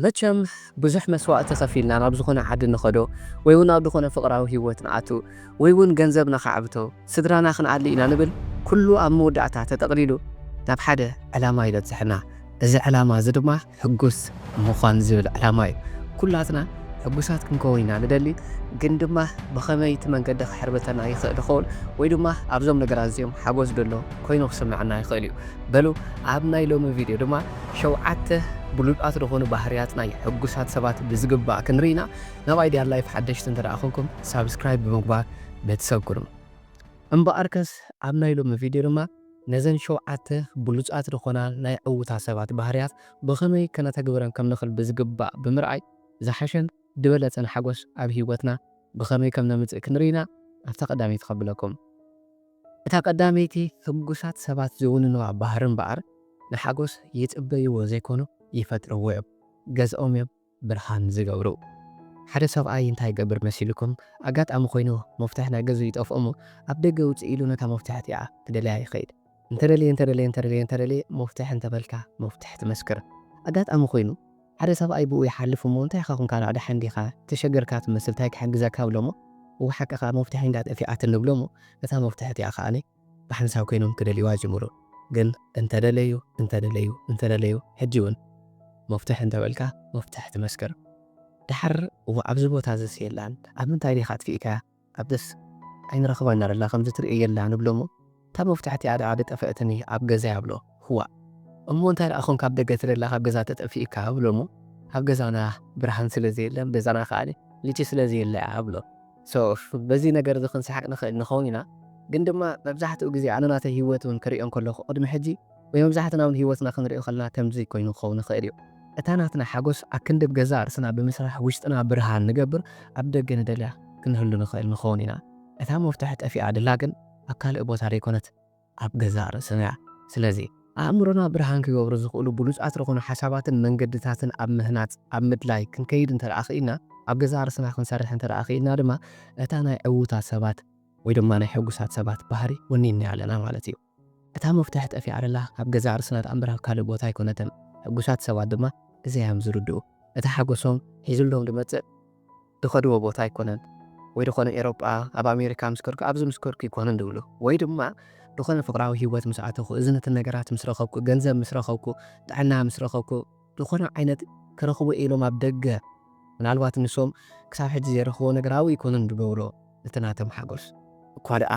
መቸም ብዙሕ መስዋእቲ ከፊልና ናብ ዝኾነ ዓዲ ንኸዶ ወይ እውን ናብ ዝኾነ ፍቕራዊ ህይወት ንኣቱ ወይ እውን ገንዘብ ነኻዕብቶ ስድራና ክንኣሊ ኢና ንብል። ኩሉ ኣብ መወዳእታ ተጠቕሊሉ ናብ ሓደ ዕላማ ይበጽሕና። እዚ ዕላማ እዚ ድማ ሕጉስ ምዃን ዝብል ዕላማ እዩ። ኩላትና ሕጉሳት ክንከውን ኢና ንደሊ፣ ግን ድማ ብኸመይ እቲ መንገዲ ክሕርበተና ይኽእል ይኸውን ወይ ድማ ኣብዞም ነገራት እዚኦም ሓጎስ ደሎ ኮይኑ ክስምዐና ይኽእል እዩ። በሉ ኣብ ናይ ሎሚ ቪድዮ ድማ ሸውዓተ ብሉጻት ዝኾኑ ባህርያት ናይ ሕጉሳት ሰባት ብዝግባእ ክንርኢና። ናብ ኣይድያ ላይፍ ሓደሽቲ እንተ ደኣ ኮንኩም ሳብስክራይብ ብምግባር ቤተሰብ ኩኑ። እምበኣርከስ ኣብ ናይ ሎሚ ቪድዮ ድማ ነዘን ሸውዓተ ብሉጻት ዝኾና ናይ ዕውታት ሰባት ባህርያት ብኸመይ ከነተግብረን ከም ንኽእል ብዝግባእ ብምርኣይ ዝሓሸን ዝበለጸን ሓጎስ ኣብ ህይወትና ብኸመይ ከም ነምጽእ ክንርኢና ኣብታ ቀዳመይቲ ከብለኩም። እታ ቀዳመይቲ ሕጉሳት ሰባት ዝውንንዋ ባህሪ እምበኣር ንሓጎስ ይጽበይዎ ዘይኮኑ ይፈጥርዎ እዮም። ገዝኦም እዮም ብርሃን ዝገብሩ። ሓደ ሰብኣይ እንታይ ይገብር መሲልኩም? ኣጋጣሚ ኮይኑ መፍትሕ ናይ ገዝኡ ይጠፍኦ እሞ ኣብ ደገ ውፅእ ኢሉ ነታ መፍትሕ እቲኣ ክደልያ ይኸይድ። እንተደልየ እንተደልየ እንተደልየ እንተደልየ መፍትሕ እንተበልካ መፍትሕ ትመስክር። ኣጋጣሚ ኮይኑ ሓደ ሰብኣይ ብኡ ይሓልፍ እሞ እንታይ ኢኻ ኮንካ ደኣ ደሓን ዲኻ? ተሸገርካ ትመስል ታይ ክሕግዘካ ብሎ እሞ እወ ሓቅኻ መፍትሒ እንዳ ጠፊኣትኒ ብሎ እሞ ነታ መፍትሕ እቲኣ ከኣኒ ብሓንሳብ ኮይኖም ክደልይዋ ይጅምሩ። ግን እንተደለዩ እንተደለዩ እንተደለዩ ሕጂ እውን መፍትሕ እንተበልካ መፍትሕ ትመስክር። ድሓር እወ ኣብዚ ቦታ ዝስ የላን ኣብ ምንታይ ዲኻ ኣጥፊእካያ ኣብደስ ኣይንረኽባን ኢና ደላ ከምዚ ትርእዮ የላን እብሎ እሞ እታ መፍትሕ እቲኣ ደኣ ድጠፈእትኒ ኣብ ገዛይ ኣብሎ። ህዋ እሞ እንታይ ደኣ ኾንካ ኣብ ደገ ትደላ ካብ ገዛ ተጠፊእካ እብሎ እሞ ኣብ ገዛና ብርሃን ስለ ዘየለ ኣብ ገዛና ከኣ ልጪ ስለ ዘየለ እያ እብሎ። So በዚ ነገር እዚ ክንስሓቅ ንኽእል ንኸውን ኢና፣ ግን ድማ መብዛሕትኡ ግዜ ኣነ ናተይ ህይወት እውን ክርእዮ እንከለኹ ቅድሚ ሕጂ ወይ መብዛሕትና እውን ህይወትና ክንርእዮ ከለና ከምዚ ኮይኑ ክኸውን ይኽእል እዩ። እታ ናትና ሓጎስ ኣክንዲ ብ ገዛእ ርእስና ብምስራሕ ውሽጥና ብርሃን ንገብር ኣብ ደገ ንደልያ ክንህሉ ንኽእል ንኸውን ኢና። እታ መፍትሒ ጠፊኣ ድላ ግን ኣብ ካልእ ቦታ ደይኮነት ኣብ ገዛእ ርእስና እያ። ስለዚ ኣእምሮና ብርሃን ክገብሩ ዝኽእሉ ብሉጻት ዝኾኑ ሓሳባትን መንገድታትን ኣብ ምህናጽ ኣብ ምድላይ ክንከይድ እንተ ደኣ ኽኢልና ኣብ ገዛእ ርእስና ክንሰርሕ እንተ ደኣ ኽኢልና ድማ እታ ናይ ዕዉታት ሰባት ወይ ድማ ናይ ሕጉሳት ሰባት ባህሪ ወኒንና ኣለና ማለት እዩ። እታ መፍትሕ ጠፊኣ ደላ ኣብ ገዛእ ርእስና ደኣ እምበር ኣብ ካልእ ቦታ ኣይኮነትን። ሕጉሳት ሰባት ድማ እዚ እዮም ዝርድኡ። እቲ ሓጎሶም ሒዙሎም ዝመጽእ ዝኸድዎ ቦታ ኣይኮነን። ወይ ዝኾነ ኤሮጳ ኣብ ኣሜሪካ ምስ ከድኩ ኣብዚ ምስ ከድኩ ኣይኮነን ዝብሉ ወይ ድማ ዝኾነ ፍቕራዊ ህይወት ምስ ኣተኹ እዚ ነቲ ነገራት ምስ ረኸብኩ ገንዘብ ምስ ረኸብኩ ጥዕና ምስ ረኸብኩ ዝኾነ ዓይነት ክረኽቡ ኢሎም ኣብ ደገ ምናልባት ንሶም ክሳብ ሕጂ ዘይረኽብዎ ነገር ኣብኡ ኣይኮኑን ዝገብሮ እቲ ናቶም ሓጎስ እኳ ደኣ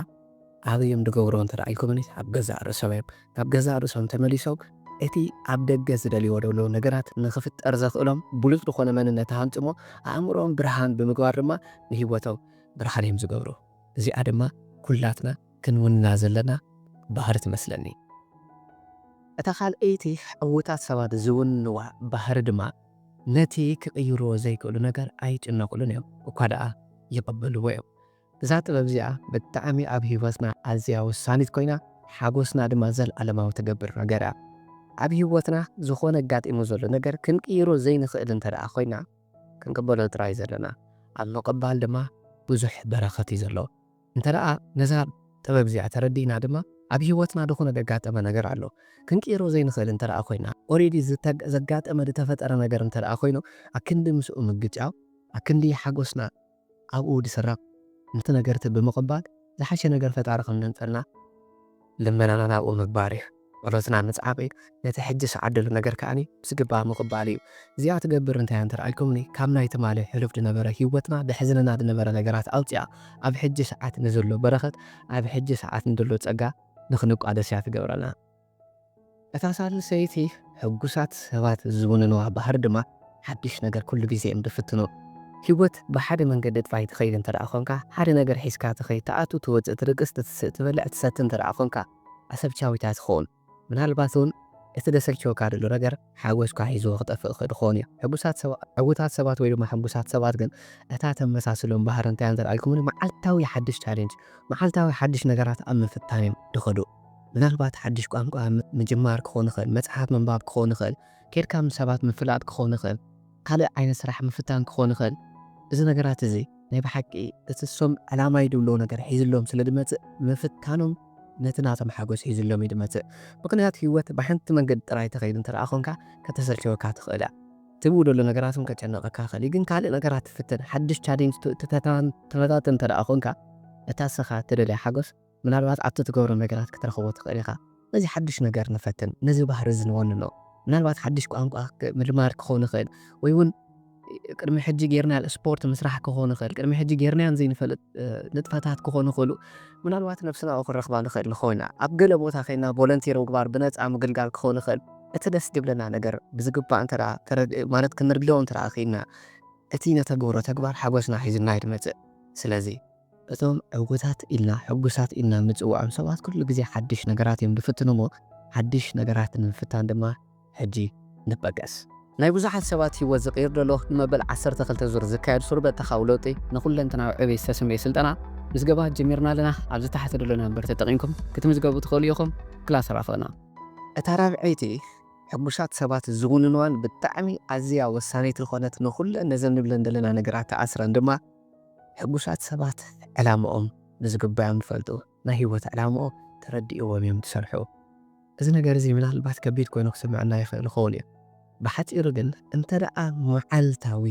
ኣበይ እዮም ዝገብርዎ እንተ ደኣ ኢልኩምኒ ኣብ ገዛእ ርእሶም እዮም ናብ ገዛእ ርእሶም ተመሊሶም እቲ ኣብ ደገ ዝደልይዎ ዘለዉ ነገራት ንኽፍጠር ዘኽእሎም ብሉጽ ዝኾነ መንነት ተሃንጽሞ ኣእምሮኦም ብርሃን ብምግባር ድማ ንህይወቶም ብርሃን እዮም ዝገብሩ እዚኣ ድማ ኩላትና ክንውንና ዘለና ባህሪ ትመስለኒ። እታ ካልኣይቲ ዕዉታት ሰባት ዝውንንዋ ባህሪ ድማ ነቲ ክቕይርዎ ዘይክእሉ ነገር ኣይጭነቕሉን እዮም፣ እኳ ደኣ ይቕበልዎ እዮም። እዛ ጥበብ እዚኣ ብጣዕሚ ኣብ ህይወትና ኣዝያ ወሳኒት ኮይና ሓጎስና ድማ ዘለኣለማዊ ትገብር ነገር እያ። ኣብ ህይወትና ዝኾነ ኣጋጢሙ ዘሎ ነገር ክንቅይሮ ዘይንኽእል እንተ ደኣ ኮይና ክንቅበሎ ጥራይ ዘለና ኣብ ምቕባል ድማ ብዙሕ በረኸት እዩ ዘሎ። እንተ ደኣ ነዛ ጥበብ እዚኣ ተረዲእና ድማ ኣብ ህይወትና ዝኾነ ዘጋጠመ ነገር ኣሎ ክንቅይሮ ዘይንኽእል እንተ ደኣ ኮይና ኦሬዲ ዘጋጠመ ዝተፈጠረ ነገር እንተ ደኣ ኮይኑ ኣክንዲ ምስኡ ምግጫው ኣክንዲ ሓጎስና ኣብኡ ዝስረቕ ነቲ ነገርቲ ብምቕባል ዝሓሸ ነገር ፈጣሪ ከም ዘምፀልና ልመናና ናብኡ ምግባር እዩ። ጸሎትና ምጽዓቕ እዩ። ነቲ ሕጂ ሰዓት ደሎ ነገር ከኣ ብዝግባእ ምቕባል እዩ። እዚኣ ትገብር እንታይ እንተ ደኣ ኢልኩምኒ፣ ካብ ናይ ትማሊ ሕሉፍ ዝነበረ ህይወትና፣ ዘሕዝነና ዝነበረ ነገራት ኣውጺኣ፣ ኣብ ሕጂ ሰዓት ንዘሎ በረኸት፣ ኣብ ሕጂ ሰዓት ንዘሎ ጸጋ ንኽንቋደስ እያ ትገብረና። እታ ሳልሰይቲ ሕጉሳት ሰባት ዝውንንዋ ባህሪ ድማ ሓድሽ ነገር ኩሉ ግዜ እዮም ዝፍትኑ። ህይወት ብሓደ መንገዲ ጥራይ ትኸይድ እንተ ደኣ ኾንካ፣ ሓደ ነገር ሒዝካ ትኸይድ፣ ትኣቱ፣ ትወጽእ፣ ትድቅስ፣ ትስእ፣ ትበልዕ፣ ትሰቲ እንተ ደኣ ኾንካ፣ ኣሰልቻዊት እያ ትኸውን። ምናልባት እውን እቲ ዘሰልቸወካ ዘሎ ነገር ሓጎስካ ሒዝዎ ክጠፍእ ይኽእል ክኸውን እዩ። ሕጉሳት ሰባ-፣ ዕዉታት ሰባት ወይ ድማ ሕጉሳት ሰባት ግን እታ ተመሳስሎም ባህሪ እንታይ እንተ ደኣ ኢልኩምኒ፣ መዓልታዊ ሓድሽ ቻሌንጅ፣ መዓልታዊ ሓድሽ ነገራት ኣብ ምፍታን እዮም ዝኸዱ። ምናልባት ሓድሽ ቋንቋ ም-፣ ምጅማር ክኸውን ይኽእል፣ መጽሓፍ ምንባብ ክኸውን ይኽእል፣ ኬድካ ምስ ሰባት ምፍላጥ ክኸውን ይኽእል፣ ካልእ ዓይነት ስራሕ ምፍታን ክኸውን ይኽእል። እዚ ነገራት እዚ ናይ ብሓቂ እቲ እሶም ዕላማይ ዝብልዎ ነገር ሒዝሎም ስለ ዝመጽእ ምፍታኖም ነቲ ናቶም ሓጎስ ሒዝሎም እዩ ዝመጽእ። ምኽንያቱ ህይወት ብሓንቲ መንገዲ ጥራይ ትኸይድ እንተ ደኣ ኾንካ ከተሰልቸወካ ትኽእል እያ። ትብኡ ደሎ ነገራት እውን ከጨነቐካ ይኽእል እዩ። ግን ካልእ ነገራት ትፍትን፣ ሓድሽ ቻሌንጅ ት-፣ ትፈታን-፣ ትፈታትን እንተ ደኣ ኾንካ፣ እታ ንስኻ እትደልያ ሓጎስ ምናልባት ኣብቲ ትገብሮ ነገራት ክትረኽቦ ትኽእል ኢኻ። ነዚ ሓድሽ ነገር ንፈትን፣ ነዚ ባህሪ እዚ ንወንኖ። ምናልባት ሓድሽ ቋንቋ ክ-፣ ምልማድ ክኸውን ይኽእል፣ ወይ እውን ቅድሚ ሕጂ ጌርናዮ ስፖርት ምስራሕ ክኸውን ይኽእል፣ ቅድሚ ሕጂ ጌርናዮን ዘይንፈልጥ፣ እ፣ ንጥፈታት ክኾኑ ይኽእሉ። ምናልባት ነብስና ኣብኡ ክንረኽባ ንኽእል ንኸውን ኢና። ኣብ ገለ ቦታ ኸይድና ቮለንቲር ምግባር፣ ብነጻ ምግልጋል ክኸውን ይኽእል። እቲ ደስ ዝብለና ነገር ብዝግባእ እንተ ደኣ ተረድ-፣ ማለት ክንርድኦ እንተ ደኣ ኽኢልና፣ እቲ ነተግብሮ ተግባር ሓጎስና ሒዙልና እዩ ዝመጽእ። ስለዚ እቶም ዕዉታት ኢልና፣ ሕጉሳት ኢልና እንጽውዖም ሰባት ኩሉ ግዜ ሓድሽ ነገራት እዮም ዝፍትኑ እሞ፣ ሓድሽ ነገራት ንምፍታን ድማ ሕጂ ንበገስ። ናይ ብዙሓት ሰባት ህይወት ዝቕይር ዘሎ ንመበል ዓሰርተ ክልተ ዙር ዝካየድ ሱር በተኻዊ ለውጢ ንኹለንተናዊ ዕቤት ዝተሰምየ ስልጠና ምዝገባ ጀሚርና ኣለና። ኣብዚ ታሕቲ ዘሎ ናምበር ተጠቒምኩም ክትምዝገቡ ትኽእሉ ኢኹም። ክላስ ራፈና። እታ ራብዐይቲ ሕጉሳት ሰባት ዝውንንዋን ብጣዕሚ ኣዝያ ወሳኒት ዝኾነት ንኹለን ነዘን ንብለን ዘለና ነገራት ተኣስረን ድማ ሕጉሳት ሰባት ዕላምኦም ብዝግባእ እዮም ዝፈልጡ። ናይ ህይወት ዕላምኦም ተረዲእዎም እዮም ዝሰርሑ። እዚ ነገር እዚ ምናልባት ከቢድ ኮይኑ ክስምዐና ይኽእል ይኸውን እዩ። ብሓጺሩ ግን እንተ ደኣ መዓልታዊ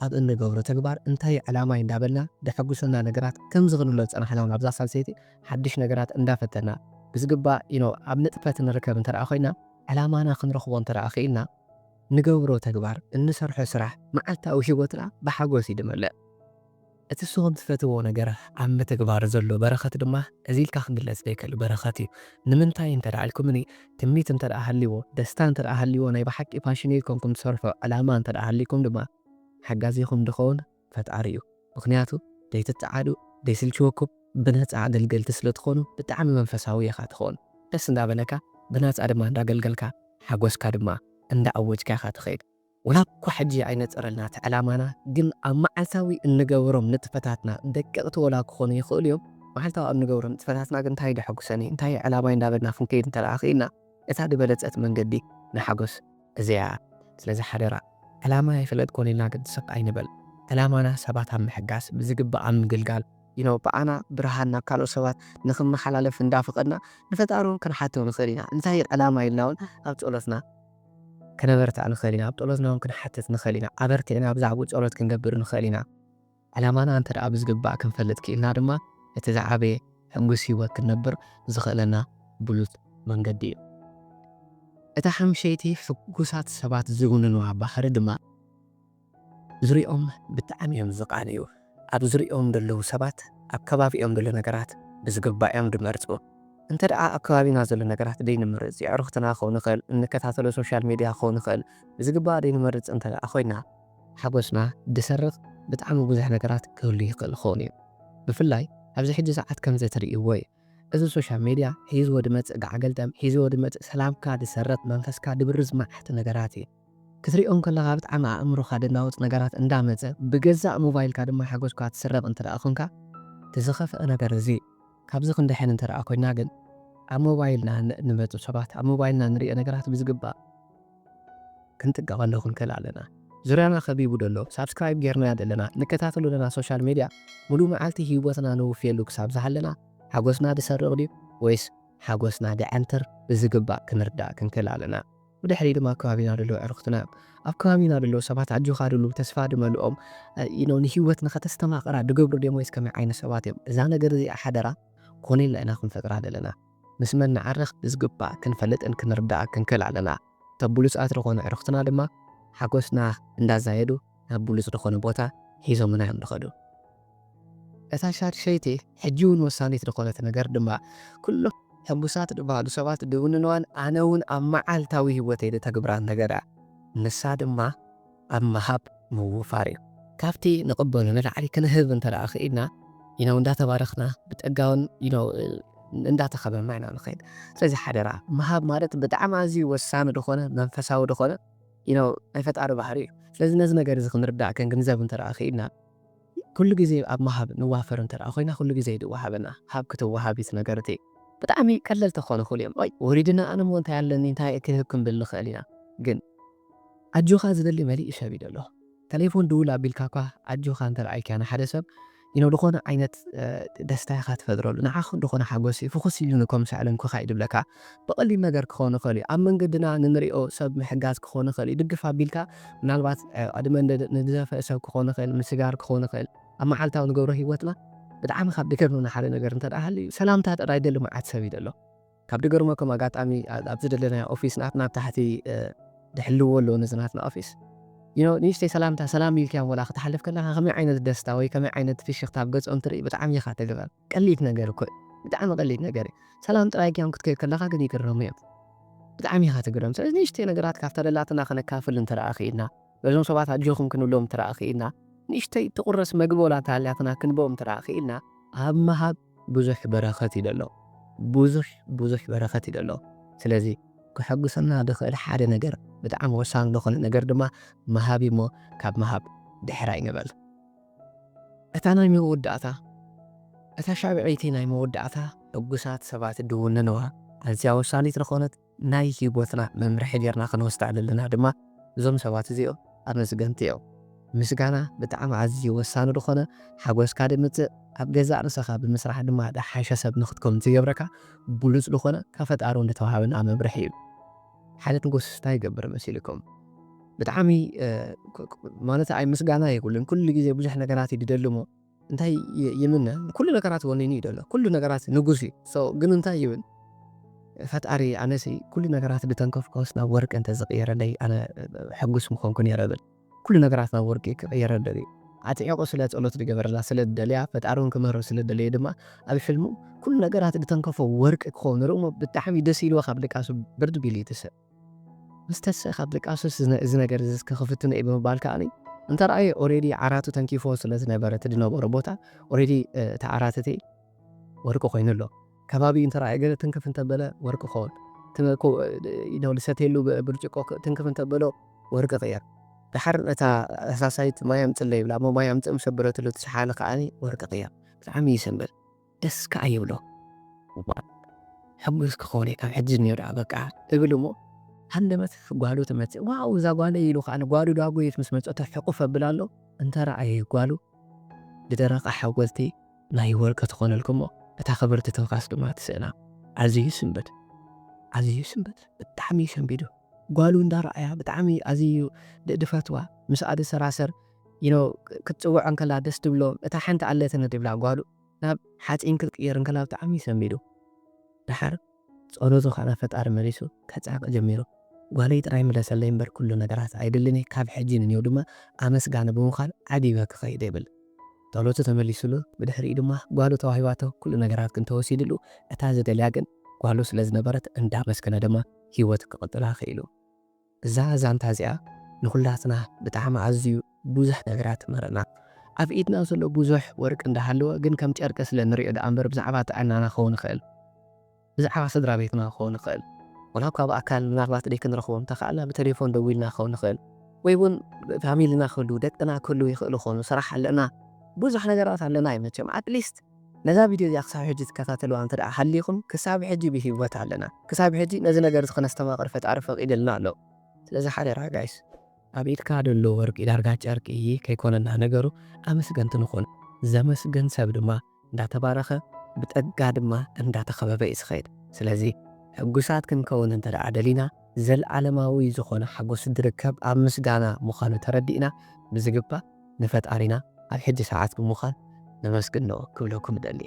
ኣብ እንገብሮ ተግባር እንታይ ዕላማይ እንዳበልና ደሐጉሰና ነገራት ከምዚ ክንብሎ ዝጸናሕና እውን ኣብዛ ሳልሰይቲ ሓድሽ ነገራት እንዳፈተና ብዝግባእ ኢኖ ኣብ ንጥፈት ንርከብ እንተ ደኣ ኮይና ዕላማና ክንረኽቦ እንተ ደኣ ክኢልና ንገብሮ ተግባር እንሰርሖ ስራሕ መዓልታዊ ህይወትና ብሓጎስ እዩ ዝመልእ። እቲ ንስኹም ትፈትዎ ነገር ኣብ ምትግባር ዘሎ በረኸት ድማ እዚ ኢልካ ክግለጽ ዘይክእል በረኸት እዩ። ንምንታይ እንተ ደኣ ኢልኩምኒ ትምኒት እንተ ደኣ ሃልይዎ ደስታ እንተ ደኣ ሃልይዎ ናይ ብሓቂ ፓሽኔት ኮንኩም ትሰርሖ ዕላማ እንተ ደኣ ሃልይኩም ድማ ሓጋዚኹም ድኸውን ፈጣሪ እዩ። ምኽንያቱ ደይትጸዓዱ ደይስልችወኩም ብነጻ ኣገልገልቲ ስለ ትኾኑ ብጣዕሚ መንፈሳዊ ኢኻ ትኾን። ደስ እንዳበለካ ብነጻ ድማ እንዳገልገልካ ሓጎስካ ድማ እንዳኣወጅካ ኢኻ ትኸይድ። ወላ እኳ ሕጂ ኣይነጸረልና እቲ ዕላማና ግን ኣብ መዓልታዊ እንገብሮም ንጥፈታትና ደቀቕቲ ወላ ክኾኑ ይኽእሉ እዮም። መዓልታዊ ኣብ እንገብሮም ንጥፈታትና ግን እንታይ ደሐጉሰኒ እንታይ ዕላማይ እንዳበልና ክንከይድ እንተ ደኣ ኽኢልና እታ ዝበለጸት መንገዲ ንሓጎስ እዚኣ። ስለዚ ሓደራ ዕላማ ኣይፈለጥኩን ኢልና ግን ስቕ ኣይንበል። ዕላማና ሰባት ኣብ ምሕጋዝ ብዝግባእ ኣብ ምግልጋል ኢኖ ብኣና ብርሃን ናብ ካልኦት ሰባት ንኽመሓላለፍ እንዳፈቐድና ንፈጣሪ እውን ክንሓቶ ንኽእል ኢና። እንታይ ዕላማ ኢልና እውን ኣብ ጸሎትና ከነበርትዕ ንኽእል ኢና። ኣብ ጸሎትና እውን ክንሓትት ንኽእል ኢና። ኣበርቲዕና ብዛዕባኡ ጸሎት ክንገብር ንኽእል ኢና። ዕላማና እንተ ደኣ ብዝግባእ ክንፈልጥ ክኢልና ድማ እቲ ዝዓበየ ሕጉስ ህይወት ክንነብር ዝኽእለና ብሉጽ መንገዲ እዩ። እታ ሓምሸይቲ ሕጉሳት ሰባት ዝውንንዋ ባህሪ ድማ ዙሪኦም ብጣዕሚ እዮም ዝቓንዩ። ኣብ ዙሪኦም ዘለዉ ሰባት ኣብ ከባቢኦም ዘሎ ነገራት ብዝግባእ እዮም ዝመርጹ። እንተ ደኣ ኣብ ከባቢና ዘሎ ነገራት ደይንመርጽ የዕሩኽትና ክኸውን ይኽእል እንከታተሎ ሶሻል ሜድያ ክኸውን ይኽእል ብዝግባእ ደይንመርጽ እንተ ደኣ ኮይና ሓጎስና ድሰርቕ ብጣዕሚ ብዙሕ ነገራት ክህሉ ይኽእል ክኸውን እዩ። ብፍላይ ኣብዚ ሕጂ ሰዓት ከምዚ ትርእይዎ እዩ። እዚ ሶሻል ሜድያ ሒዝዎ ድመጽእ ጋዕገልጠም ሒዝዎ ድመጽእ ሰላምካ ድሰርቕ መንፈስካ ድብርዝ መዓት ነገራት እዩ። ክትሪኦ እንከለኻ ብጣዕሚ ኣእምሮኻ ደናውጽ ነገራት እንዳመጸ ብገዛእ ሞባይልካ ድማ ሓጎስካ ትስረቕ እንተ ደኣ ኾንካ እቲ ዝኸፍአ ነገር እዚ እዩ። ካብዚ ክንድሕን እንተ ደኣ ኮይና ግን ኣብ ሞባይልና ን-፣ ንመጹ ሰባት ኣብ ሞባይልና ንሪኦ ነገራት ብዝግባእ ክንጥቀቐሉ ክንክእል ኣለና። ዙርያና ከቢቡ ደሎ ሳብስክራይብ ጌርናዮ ዘለና ንከታተሎ ዘለና ሶሻል ሜድያ ሙሉእ መዓልቲ ህይወትና ንውፍየሉ ክሳብ ዝሃለና ሓጎስና ድሰርቕ ድዩ ወይስ ሓጎስና ድዐንትር ብዝግባእ ክንርዳእ ክንክእል ኣለና። ብድሕሪ ድማ ኣብ ከባቢና ደለዉ ዕርኽትና እዮም። ኣብ ከባቢና ደለዉ ሰባት ኣጆኻ ድብሉ ተስፋ ድመልኦም ኢኖ ንህይወት ንኸተስተማቕራ ድገብሩ ድዮም ወይስ ከመይ ዓይነት ሰባት እዮም? እዛ ነገር እዚኣ ሓደራ ኮነ ኢልና ኢና ክንፈጥራ ዘለና። ምስ መን ንዓርኽ ብዝግባእ ክንፈልጥን ክንርዳእ ክንክእል ኣለና። እቶም ብሉጻት ዝኾኑ ዕርኽትና ድማ ሓጎስና እንዳዛየዱ ናብ ብሉጽ ዝኾነ ቦታ ሒዞምና እዮም ድኸዱ። እታ ሻድሸይቲ ሕጂ እውን ወሳኒት ዝኾነት ነገር ድማ ኩሎም ሕጉሳት ዝበሃሉ ሰባት ድውንንዋን ኣነ እውን ኣብ መዓልታዊ ህይወተይ ድተግብራን ነገር እያ። ንሳ ድማ ኣብ ምሃብ ምውፋር እዩ። ካብቲ ንቕበሎ ንላዕሊ ክንህብ እንተ ደኣ ክኢልና ኢኖ እንዳተባረኽና ብጸጋውን ኢኖ እንዳተኸበና ኢና ንኸይድ። ስለዚ ሓደራ ምሃብ ማለት ብጣዕሚ ኣዝዩ ወሳኒ ዝኾነ መንፈሳዊ ዝኾነ ኢኖ ናይ ፈጣሪ ባህሪ እዩ። ስለዚ ነዚ ነገር እዚ ክንርዳእ ክንግንዘብ እንተ ደኣ ክኢልና ኩሉ ግዜ ኣብ ምሃብ ንዋፈር እንተ ደኣ ኮይና ኩሉ ግዜ እዩ ድወሃበና። ሃብ ክትወሃብ እዩ እቲ ነገር እቲ። ብጣዕሚ ቀለልቲ ክኾኑ ይኽእሉ እዮም። ኣይ ወሪድና ኣነ እሞ እንታይ ኣለኒ እንታይ ክህብ ክንብል ንኽእል ኢና። ግን ኣጆኻ ዝደሊ መሊኡ ሰብ እዩ ደሎ። ተሌፎን ድውል ኣቢልካ እኳ ኣጆኻ እንተ ደኣ ኢልካዮ ንሓደ ሰብ you know ዝኾነ ዓይነት ደስታ ኢኻ ትፈጥረሉ። ንዓኻ ዝኾነ ሓጎስ እዩ ፍኹስ ኢሉ ንከም ሰዕለም ክኻይድ ይብለካ። ብቐሊል ነገር ክኸውን ይኽእል እዩ። ኣብ መንገድና ንንሪኦ ሰብ ምሕጋዝ ክኸውን ይኽእል እዩ። ድግፍ ኣቢልካ ምናልባት ዕድመ ንዝደፈአ ሰብ ክኸውን ይኽእል፣ ምስጋር ክኸውን ይኽእል። ኣብ መዓልታዊ ንገብሮ ህይወትና ብጣዕሚ ካብ ድገርምና ሓደ ነገር እንተ ደኣ ሃልዩ ሰላምታ ጥራይ ደሊ መዓት ሰብ እዩ ደሎ። ካብ ድገርመኩም ኣጋጣሚ ኣብዚ ደለናዮ ኦፊስ ናብ ታሕቲ ድሕልዎ ኣለዎ ነዚ ናትና ኦፊስ። You know ንእሽተይ ሰላምታ ሰላም ኢልካዮም ወላ ክትሓልፍ ከለካ ከመይ ዓይነት ደስታ ወይ ከመይ ዓይነት ፍሽኽታ ኣብ ገጾም ትርኢ ብጣዕሚ ኢኻ ትግረም። ቀሊል ነገር እኮ እዩ። ብጣዕሚ ቀሊል ነገር እዩ። ሰላም ጥራይ ኢልካዮም ክትከይድ ከለካ ግን ይግረሙ እዮም። ብጣዕሚ ኢኻ ትግረም። ስለዚ ንእሽተይ ነገራት ካብታ ደላትና ከነካፍል እንተ ደኣ ክኢልና ነዞም ሰባት ኣጆኹም ክንብሎም እንተ ደኣ ክኢልና ንእሽተይ ትቑረስ መግቢ ወላ እንተ ሃልያትና ክንቦም እንተ ደኣ ክኢልና ኣብ ምሃብ ብዙሕ በረኸት እዩ ዘሎ። ብዙሕ ብዙሕ በረኸት እዩ ዘሎ። ስለዚ ክሐጉሰና ዝኽእል ሓደ ነገር ብጣዕሚ ወሳኒ ዝኾነ ነገር ድማ ምሃብ እዩ እሞ ካብ ምሃብ ድሕር ኣይንበል። እታ ናይ መወዳእታ እታ ሻብዐይቲ ናይ መወዳእታ ሕጉሳት ሰባት ድውንንዋ ኣዝያ ወሳኒት ዝኾነት ናይ ህይወትና መምርሒ ጌርና ክንወስዳ ዘለና ድማ እዞም ሰባት እዚኦም ኣመስገንቲ እዮም። ምስጋና ብጣዕሚ ኣዝዩ ወሳኒ ዝኾነ ሓጎስካ ድምፅእ ኣብ ገዛእ ርእስኻ ብምስራሕ ድማ ዝሓሸ ሰብ ንክትከውን ዝገብረካ ብሉፅ ዝኾነ ካብ ፈጣሪ እውን ዝተዋሃበና መምርሒ እዩ። ሓደ ንጉስ እንታይ ይገብር መሲልኩም? ብጣዕሚ ማለት ኣይ ምስጋና የብሉን። ኩሉ ግዜ ብዙሕ ነገራት እዩ ድደሊ እሞ እንታይ ይምነ? ኩሉ ነገራት ወኒኑ እዩ ደሎ። ኩሉ ነገራት ንጉስ እዩ። ግን እንታይ ይብል ፈጣሪ? ኣነሲ ኩሉ ነገራት ብተንከፍኮስ ናብ ወርቂ እንተዝቕየረለይ ኣነ ሕጉስ ምኾንኩ ነይረ ብል። ኩሉ ነገራት ናብ ወርቂ ክቕየረለይ ኣጥዒቑ ስለ ጸሎት ዝገበረላ ስለ ዝደልያ ፈጣሪ እውን ክምህሮ ስለ ዝደለየ ድማ ኣብ ሕልሙ ኩሉ ነገራት ዝተንከፎ ወርቂ ክኸውን ርሞ ብጣዕሚ ደስ ኢልዎ ካብ ድቃሱ ብርድ ቢሉ ይትስእ። ምስ ተስእ ካብ ድቃሱስ እዚ ነገር እዚ እስከ ክፍትኖ እዩ ብምባል ከዓኒ እንተ ረኣየ ኦሬዲ ዓራቱ ተንኪፎ ስለ ዝነበረ እቲ ዝነበሮ ቦታ ኦሬዲ እቲ ዓራት እቲ ወርቂ ኮይኑ ኣሎ። ከባቢ እንተ ረኣየ ገለ ትንክፍ እንተበለ ወርቂ ክኸውን ዝሰትየሉ ብርጭቆ ትንክፍ እንተበሎ ወርቂ ቅየር። ድሓር ነታ ሳሳይት ማይ ኣምፅለይ ይብላ እሞ ማይ ኣምፅእ ምሰበረትሉ ትሰሓኒ ከዓኒ ወርቂ ቅየር። ብጣዕሚ ይስምብል። ደስ ከዓ ይብሎ። ሕጉስ ክኸውን እየ ካብ ሕጂ እኒኦ ደኣ በቃ እብል እሞ ሃንደበት ጓሉ ትመፅእ። ዋው እዛ ጓለይ ኢሉ ከዓ ንጓሉ ዳጎየት ምስ መፀቶ ሕቁፍ ኣብል ኣሎ። እንተ ረኣየ ጓሉ ብደረቐ ሓወልቲ ናይ ወርቂ ትኾነልኩሞ እታ ክብርቲ ትንፋስ ድማ ትስእና። ኣዝዩ ስንብድ ኣዝዩ ስንብድ ብጣዕሚ እዩ ሰንቢዱ። ጓሉ እንዳረኣያ ብጣዕሚ ኣዝዩ ድፈትዋ። ምስኣ ድሰራሰር you know ክትፅውዖ እንከላ ደስ ትብሎ። እታ ሓንቲ ኣለትኒ ድብላ ጓሉ ናብ ሓፂን ክትቅየር እንከላ ብጣዕሚ ሰንቢዱ። ደሓር ፀሎቱ ከዓ ናብ ፈጣሪ መሊሱ ከፃዕቂ ጀሚሩ። ጓለይ ጥራይ ምለሰለይ እምበር ኩሉ ነገራት ኣይድልን እየ። ካብ ሕጂ ንኔው ድማ ኣመስጋኒ ብምዃን ዓዲበ ክኸይድ ይብል። ጸሎቱ ተመሊሱሉ፣ ብድሕሪኡ ድማ ጓሉ ተዋሂባቶ፣ ኩሉ ነገራት ግን ተወሲድሉ፣ እታ ዝደልያ ግን ጓሉ ስለ ዝነበረት እንዳመስገነ ድማ ህይወቱ ክቕጽላ ክኢሉ። እዛ ዛንታ እዚኣ ንኹላትና ብጣዕሚ ኣዝዩ ብዙሕ ነገራት ትምህረና። ኣብ ኢድና ዘሎ ብዙሕ ወርቂ እንዳሃለወ ግን ከም ጨርቂ ስለ ንሪኦ ደኣ እምበር ብዛዕባ ጥዕናና ክኸውን ይኽእል። ብዛዕባ ስድራ ቤትና ክኸውን ይኽእል። ወላ እኳ ብኣካል ምናልባት ደይ ክንረኽቦም ተኸኣልና ብቴሌፎን ደዊልና ክኸውን ይኽእል። ወይ እውን ፋሚልና ክህሉ ደቅና ክህሉ ይኽእሉ ክኾኑ ስራሕ ኣለና። ብዙሕ ነገራት ኣለና እዩ መቸም ኣትሊስት ነዛ ቪድዮ እዚኣ ክሳብ ሕጂ ትከታተልዋ እንተ ደኣ ሃሊኹም ክሳብ ሕጂ ብህይወት ኣለና። ክሳብ ሕጂ ነዚ ነገር እዚ ክነስተማቕር ፈጣሪ ፈቒድልና ኣሎ። ስለዚ ሓደራ ጋይስ ኣብ ኢድካ ደሎ ወርቂ ዳርጋ ጨርቂ ከይኮነና ነገሩ ኣመስገንቲ ንኹን። ዘመስገን ሰብ ድማ እንዳተባረኸ ብጸጋ ድማ እንዳተኸበበ እዩ ዝኸይድ። ስለዚ ሕጉሳት ክንከውን እንተ ደኣ ደሊና፣ ዘልዓለማዊ ዝኾነ ሓጎስ ዝርከብ ኣብ ምስጋና ምዃኑ ተረዲእና፣ ብዝግባእ ንፈጣሪና ኣብ ሕጂ ሰዓት ብምዃን ነመስግኖ ክብለኩም እደሊ።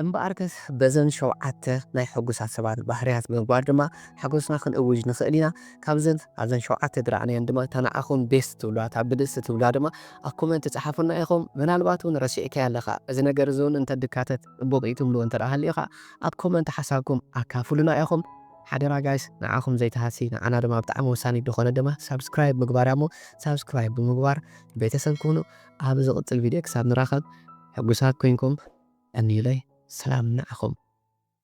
እምበኣርከስ በዘን ሸውዓተ ናይ ሕጉሳት ሰባት ባህርያት ብምግባር ድማ ሓጎስና ክንእውጅ ንኽእል ኢና። ካብዘን ኣብዘን ሸውዓተ ድረኣናየን ድማ እታ ንዓኹም ቤስት ትብልዋ እታ ብልጽቲ ትብልዋ ድማ ኣብ ኮመንት ጸሓፉና ኢኹም። ምናልባት እውን ረሲዕካያ ኣለኻ፣ እዚ ነገር እዚ እውን እንተ ድካተት ጽቡቕ እዩ ትብልዎ እንተ ደኣ ሃልዩ ኸዓ ኣብ ኮመንት ሓሳብኩም ኣካፍሉና ኢኹም። ሓደራ ጋይስ ንዓኹም ዘይተሃሲ ንዓና ድማ ብጣዕሚ ወሳኒ ዝኾነ ድማ ሳብስክራይብ ምግባር እያ እሞ ሳብስክራይብ ብምግባር ቤተሰብ ኩኑ። ኣብ ዝቕጽል ቪድዮ ክሳብ ንራኸብ ሕጉሳት ኮይንኩም ቀንዩለይ። ሰላም ንዓኹም።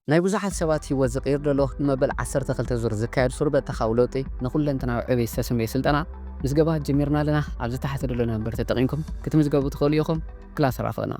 ናይ ብዙሓት ሰባት ህይወት ዝቕይር ዘሎ ንመበል ዓሰርተ ክልተ ዙር ዝካየድ ሱር በተኻዊ ለውጢ ንኹለንተናዊ ዕቤት ዝተሰምየ ስልጠና ምዝገባ ጀሚርና ኣለና። ኣብዚ ታሕቲ ዘሎ ነምበር ተጠቒምኩም ክትምዝገቡ ትኽእሉ ኢኹም። ክላስ ራኸብና።